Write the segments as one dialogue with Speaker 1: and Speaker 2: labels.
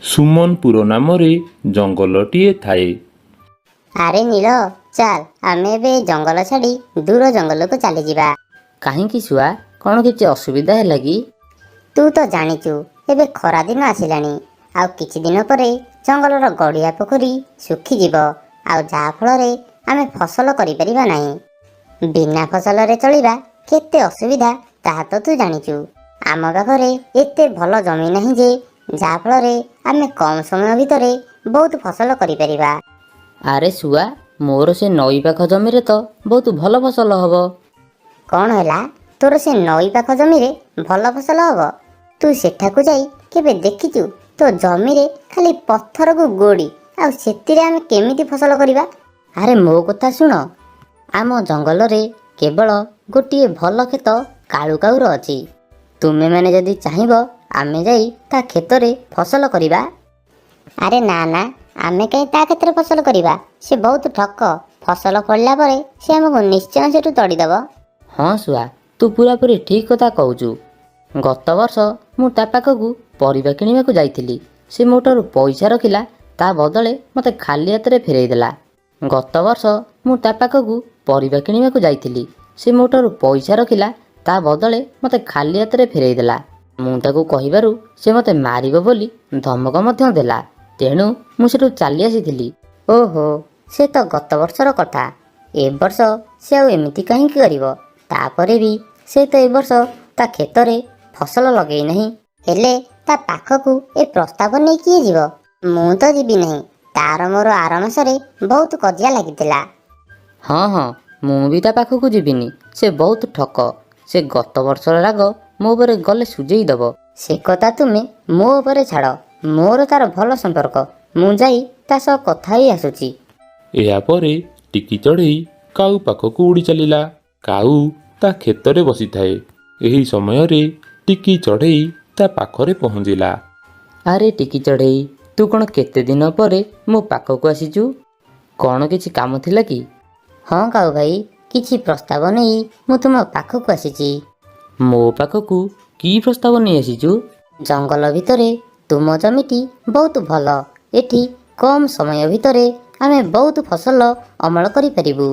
Speaker 1: ସୁମନପୁର ନାମରେ ଜଙ୍ଗଲଟିଏ ଥାଏ।
Speaker 2: ଆରେ ନୀଳ, ଚାଲ ଆମେ ଏବେ ଏ ଜଙ୍ଗଲ ଛାଡ଼ି ଦୂର ଜଙ୍ଗଲକୁ ଚାଲିଯିବା।
Speaker 3: କାହିଁକି ଶୁଆ, କ'ଣ କିଛି ଅସୁବିଧା ହେଲା କି?
Speaker 2: ତୁ ତ ଜାଣିଛୁ, ଏବେ ଖରା ଦିନ ଆସିଲାଣି। ଆଉ କିଛି ଦିନ ପରେ ଜଙ୍ଗଲର ଗଡ଼ିଆ ପୋଖରୀ ଶୁଖିଯିବ, ଆଉ ଯାହା ଫଳରେ ଆମେ ଫସଲ କରିପାରିବା ନାହିଁ। ବିନା ଫସଲରେ ଚଳିବା କେତେ ଅସୁବିଧା ତାହା ତ ତୁ ଜାଣିଛୁ। ଆମ ପାଖରେ ଏତେ ଭଲ ଜମି ନାହିଁ ଯେ ଯାହାଫଳରେ ଆମେ କମ୍ ସମୟ ଭିତରେ ବହୁତ ଫସଲ କରିପାରିବା।
Speaker 3: ଆରେ ଶୁଆ, ମୋର ସେ ନଈ ପାଖ ଜମିରେ ତ ବହୁତ ଭଲ ଫସଲ ହବ।
Speaker 2: କ'ଣ ହେଲା? ତୋର ସେ ନଈ ପାଖ ଜମିରେ ଭଲ ଫସଲ ହବ? ତୁ ସେଠାକୁ ଯାଇ କେବେ ଦେଖିଛୁ? ତୋ ଜମିରେ ଖାଲି ପଥରକୁ ଗୋଡ଼ି, ଆଉ ସେଥିରେ ଆମେ କେମିତି ଫସଲ କରିବା?
Speaker 3: ଆରେ ମୋ କଥା ଶୁଣ, ଆମ ଜଙ୍ଗଲରେ କେବଳ ଗୋଟିଏ ଭଲ କ୍ଷେତ କାଳୁ କାଉର ଅଛି। ତୁମେମାନେ ଯଦି ଚାହିଁବ, ଆମେ ଯାଇ ତା କ୍ଷେତରେ ଫସଲ କରିବା।
Speaker 2: ଆରେ ନା ନା, ଆମେ କାହିଁ ତା କ୍ଷେତରେ ଫସଲ କରିବା? ସେ ବହୁତ ଠକ। ଫସଲ ଫଳିଲା ପରେ ସେ ଆମକୁ ନିଶ୍ଚୟ ସେଠୁ ତଡ଼ିଦେବ।
Speaker 3: ହଁ ଶୁଆ, ତୁ ପୁରାପୁରି ଠିକ୍ କଥା କହୁଛୁ। ଗତ ବର୍ଷ ମୁଁ ତା ପାଖକୁ ପରିବା କିଣିବାକୁ ଯାଇଥିଲି। ସେ ମୋ ଠାରୁ ପଇସା ରଖିଲା, ତା ବଦଳେ ମୋତେ ଖାଲି ହାତରେ ଫେରାଇ ଦେଲା। ଗତ ବର୍ଷ ମୁଁ ତା ପାଖକୁ ପରିବା କିଣିବାକୁ ଯାଇଥିଲି। ସେ ମୋ ଠାରୁ ପଇସା ରଖିଲା, ତା ବଦଳେ ମୋତେ ଖାଲି ହାତରେ ଫେରାଇ ଦେଲା। ମୁଁ ତାକୁ କହିବାରୁ ସେ ମୋତେ ମାରିବ ବୋଲି ଧମକ ମଧ୍ୟ ଦେଲା। ତେଣୁ ମୁଁ ସେଠୁ ଚାଲି ଆସିଥିଲି।
Speaker 2: ଓହୋ, ସେ ତ ଗତ ବର୍ଷର କଥା। ଏ ବର୍ଷ ସେ ଆଉ ଏମିତି କାହିଁକି କରିବ? ତାପରେ ବି ସେ ତ ଏ ବର୍ଷ ତା କ୍ଷେତରେ ଫସଲ ଲଗେଇ ନାହିଁ। ହେଲେ ତା ପାଖକୁ ଏ ପ୍ରସ୍ତାବ ନେଇ କିଏ ଯିବ? ମୁଁ ତ ଯିବି ନାହିଁ। ତାର ମୋର ଆର ମାସରେ ବହୁତ କଜିଆ ଲାଗିଥିଲା।
Speaker 3: ହଁ ହଁ, ମୁଁ ବି ତା ପାଖକୁ ଯିବିନି। ସେ ବହୁତ ଠକ। ସେ ଗତ ବର୍ଷର ରାଗ ମୋ ଉପରେ ଗଲେ ସୁଝେଇ ଦେବ।
Speaker 2: ସେ କଥା ତୁମେ ମୋ ଉପରେ ଛାଡ଼। ମୋର ତାର ଭଲ ସମ୍ପର୍କ। ମୁଁ ଯାଇ ତା ସହ କଥା ହେଇ ଆସୁଛି।
Speaker 1: ଏହାପରେ ଟିକି ଚଢ଼େଇ କାଉ ପାଖକୁ ଉଡ଼ି ଚାଲିଲା। କାଉ ତା କ୍ଷେତରେ ବସିଥାଏ। ଏହି ସମୟରେ ଟିକି ଚଢ଼େଇ ତା ପାଖରେ ପହଞ୍ଚିଲା।
Speaker 3: ଆରେ ଟିକି ଚଢ଼େଇ, ତୁ କ'ଣ କେତେ ଦିନ ପରେ ମୋ ପାଖକୁ ଆସିଛୁ? କ'ଣ କିଛି କାମ ଥିଲା କି?
Speaker 2: ହଁ କାଉ ଭାଇ, କିଛି ପ୍ରସ୍ତାବ ନେଇ ମୁଁ ତୁମ ପାଖକୁ ଆସିଛି।
Speaker 3: ମୋ ପାଖକୁ କି ପ୍ରସ୍ତାବ ନେଇ ଆସିଛୁ?
Speaker 2: ଜଙ୍ଗଲ ଭିତରେ ତୁମ ଜମିଟି ବହୁତ ଭଲ। ଏଠି କମ୍ ସମୟ ଭିତରେ ଆମେ ବହୁତ ଫସଲ ଅମଳ କରିପାରିବୁ।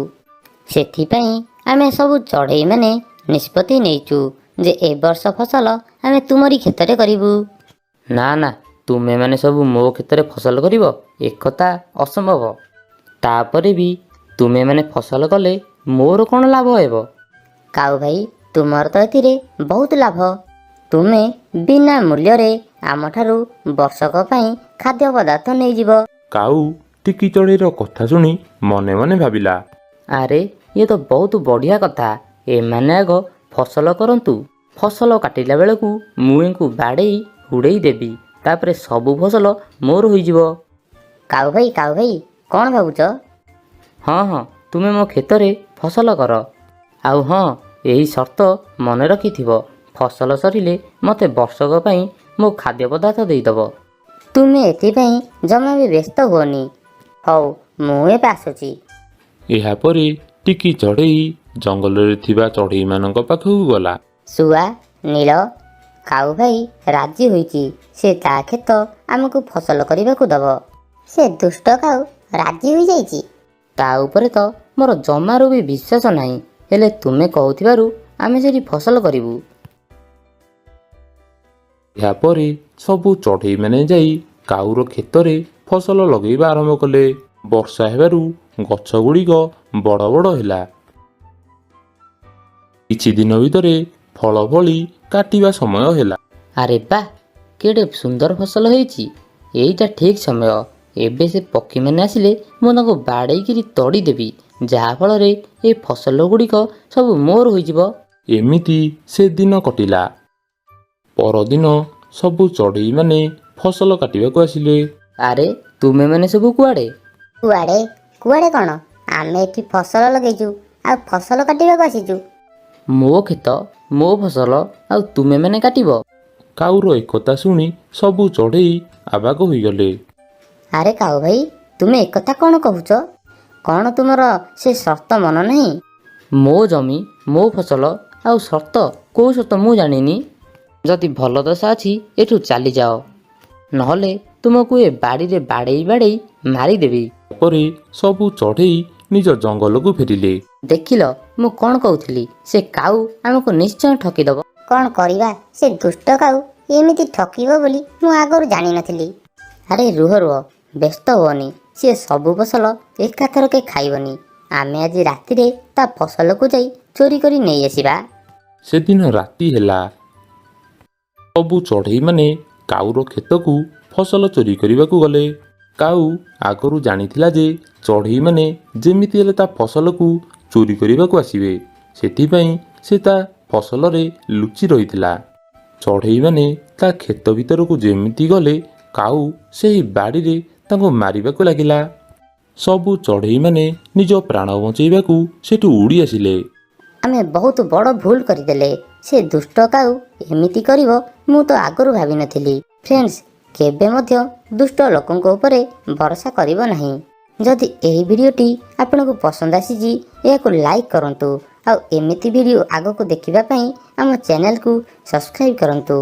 Speaker 2: ସେଥିପାଇଁ ଆମେ ସବୁ ଚଢ଼େଇମାନେ ନିଷ୍ପତ୍ତି ନେଇଛୁ ଯେ ଏ ବର୍ଷ ଫସଲ ଆମେ ତୁମରି କ୍ଷେତରେ କରିବୁ।
Speaker 3: ନା ନା, ତୁମେମାନେ ସବୁ ମୋ କ୍ଷେତରେ ଫସଲ କରିବ, ଏକଥା ଅସମ୍ଭବ। ତାପରେ ବି ତୁମେମାନେ ଫସଲ କଲେ ମୋର କ'ଣ ଲାଭ ହେବ?
Speaker 2: କାଉ ଭାଇ, ତୁମର ତ ଏଥିରେ ବହୁତ ଲାଭ। ତୁମେ ବିନା ମୂଲ୍ୟରେ ଆମଠାରୁ ବର୍ଷକ ପାଇଁ ଖାଦ୍ୟ ପଦାର୍ଥ ନେଇଯିବ।
Speaker 1: କାଉ ଟିକି ଚଢ଼େଇର କଥା ଶୁଣି ମନେ ମନେ ଭାବିଲା,
Speaker 3: ଆରେ ଇଏ ତ ବହୁତ ବଢ଼ିଆ କଥା। ଏମାନେ ଆଗ ଫସଲ କରନ୍ତୁ। ଫସଲ କାଟିଲା ବେଳକୁ ମୁଁ ଏଙ୍କୁ ବାଡ଼େଇ ଉଡ଼େଇ ଦେବି। ତାପରେ ସବୁ ଫସଲ ମୋର ହୋଇଯିବ।
Speaker 2: କାଉ ଭାଇ, କାଉ ଭାଇ, କ'ଣ ଭାବୁଛ?
Speaker 3: ହଁ ହଁ, ତୁମେ ମୋ କ୍ଷେତରେ ଫସଲ କର। ଆଉ ହଁ, ଏହି ସର୍ତ୍ତ ମନେ ରଖିଥିବ, ଫସଲ ସରିଲେ ମୋତେ ବର୍ଷକ ପାଇଁ ମୋ ଖାଦ୍ୟ ପଦାର୍ଥ ଦେଇଦେବ।
Speaker 2: ତୁମେ ଏଥିପାଇଁ ଜମା ବି ବ୍ୟସ୍ତ ହୁଅନି। ହଉ, ମୁଁ ଏବେ ଆସୁଛି।
Speaker 1: ଏହାପରେ ଟିକି ଚଢ଼େଇ ଜଙ୍ଗଲରେ ଥିବା ଚଢ଼େଇମାନଙ୍କ ପାଖକୁ ଗଲା।
Speaker 2: ଶୁଆ, ନୀଳ, କାଉ ଭାଇ ରାଜି ହୋଇଛି। ସେ ତା କ୍ଷେତ ଆମକୁ ଫସଲ କରିବାକୁ ଦବ। ସେ ଦୁଷ୍ଟ କାଉ ରାଜି ହୋଇଯାଇଛି।
Speaker 3: ତା ଉପରେ ତ ମୋର ଜମାରୁ ବି ବିଶ୍ୱାସ ନାହିଁ। ହେଲେ ତୁମେ କହୁଥିବାରୁ ଆମେ ସେଠି ଫସଲ କରିବୁ।
Speaker 1: ଏହାପରେ ସବୁ ଚଢ଼େଇମାନେ ଯାଇ କାଉର କ୍ଷେତରେ ଫସଲ ଲଗେଇବା ଆରମ୍ଭ କଲେ। ବର୍ଷା ହେବାରୁ ଗଛଗୁଡ଼ିକ ବଡ଼ ବଡ଼ ହେଲା। କିଛି ଦିନ ଭିତରେ ଫଳ ଫଳି କାଟିବା ସମୟ ହେଲା।
Speaker 3: ଆରେ ବାଃ, କେଡ଼େ ସୁନ୍ଦର ଫସଲ ହେଇଛି! ଏଇଟା ଠିକ୍ ସମୟ। ଏବେ ସେ ପକ୍ଷୀମାନେ ଆସିଲେ ମୁଁ ତାଙ୍କୁ ବାଡ଼େଇକିରି ତଡ଼ି ଦେବି, ଯାହାଫଳରେ ଏ ଫସଲ ଗୁଡ଼ିକ ସବୁ ମୋର ହୋଇଯିବ।
Speaker 1: ଏମିତି ସେ ଦିନ କଟିଲା। ପରଦିନ ସବୁ ଚଢ଼େଇମାନେ ଫସଲ କାଟିବାକୁ ଆସିଲେ।
Speaker 3: ଆରେ ତୁମେମାନେ ସବୁ କୁଆଡ଼େ?
Speaker 2: କୁଆଡ଼େ କୁଆଡ଼େ କ'ଣ? ଆମେ ଏଠି ଫସଲ ଲଗେଇଛୁ ଆଉ ଫସଲ କାଟିବାକୁ ଆସିଛୁ।
Speaker 3: ମୋ କ୍ଷେତ, ମୋ ଫସଲ, ଆଉ ତୁମେମାନେ କାଟିବ?
Speaker 1: କାଉର ଏକଥା ଶୁଣି ସବୁ ଚଢ଼େଇ ଆବାକ ହୋଇଗଲେ।
Speaker 2: ଆରେ କାଉ ଭାଇ, ତୁମେ ଏକଥା କ'ଣ କହୁଛ? କ'ଣ ତୁମର ସେ ସର୍ତ୍ତ ମନ ନାହିଁ?
Speaker 3: ମୋ ଜମି, ମୋ ଫସଲ, ଆଉ ସର୍ତ୍ତ? କେଉଁ ସର୍ତ୍ତ ମୁଁ ଜାଣିନି। ଯଦି ଭଲ ଦଶା ଅଛି, ଏଠୁ ଚାଲିଯାଅ, ନହେଲେ ତୁମକୁ ଏ ବାଡ଼ିରେ ବାଡ଼େଇ ବାଡ଼େଇ ମାରିଦେବି।
Speaker 1: ପରେ ସବୁ ଚଢ଼େଇ ନିଜ ଜଙ୍ଗଲକୁ ଫେରିଲେ।
Speaker 3: ଦେଖିଲ, ମୁଁ କ'ଣ କହୁଥିଲି? ସେ କାଉ ଆମକୁ ନିଶ୍ଚୟ ଠକିଦବ।
Speaker 2: କ'ଣ କରିବା, ସେ ଦୁଷ୍ଟ କାଉ ଏମିତି ଠକିବ ବୋଲି ମୁଁ ଆଗରୁ ଜାଣିନଥିଲି।
Speaker 3: ଆରେ ରୁହ ରୁହ, ବ୍ୟସ୍ତ ହୁଅନି। ସିଏ ସବୁ ଫସଲ ଏକାଥରକେ ଖାଇବନି। ଆମେ ଆଜି ରାତିରେ ତା ଫସଲକୁ ଯାଇ ଚୋରି କରି ନେଇ ଆସିବା।
Speaker 1: ସେଦିନ ରାତି ହେଲା। ସବୁ ଚଢ଼େଇମାନେ କାଉର କ୍ଷେତକୁ ଫସଲ ଚୋରି କରିବାକୁ ଗଲେ। କାଉ ଆଗରୁ ଜାଣିଥିଲା ଯେ ଚଢ଼େଇମାନେ ଯେମିତି ହେଲେ ତା ଫସଲକୁ ଚୋରି କରିବାକୁ ଆସିବେ, ସେଥିପାଇଁ ସେ ତା ଫସଲରେ ଲୁଚି ରହିଥିଲା। ଚଢ଼େଇମାନେ ତା କ୍ଷେତ ଭିତରକୁ ଯେମିତି ଗଲେ, କାଉ ସେହି ବାଡ଼ିରେ ତାଙ୍କୁ ମାରିବାକୁ ଲାଗିଲା। ସବୁ ଚଢ଼େଇମାନେ ନିଜ ପ୍ରାଣ ବଞ୍ଚେଇବାକୁ ସେଠୁ ଉଡ଼ି ଆସିଲେ।
Speaker 3: ଆମେ ବହୁତ ବଡ଼ ଭୁଲ କରିଦେଲେ। ସେ ଦୁଷ୍ଟ କାଉ ଏମିତି କରିବ ମୁଁ ତ ଆଗରୁ ଭାବିନଥିଲି। ଫ୍ରେଣ୍ଡସ୍, କେବେ ମଧ୍ୟ ଦୁଷ୍ଟ ଲୋକଙ୍କ ଉପରେ ଭରସା କରିବ ନାହିଁ। ଯଦି ଏହି ଭିଡ଼ିଓଟି ଆପଣଙ୍କୁ ପସନ୍ଦ ଆସିଛି, ଏହାକୁ ଲାଇକ୍ କରନ୍ତୁ ଆଉ ଏମିତି ଭିଡ଼ିଓ ଆଗକୁ ଦେଖିବା ପାଇଁ ଆମ ଚ୍ୟାନେଲକୁ ସବସ୍କ୍ରାଇବ୍ କରନ୍ତୁ।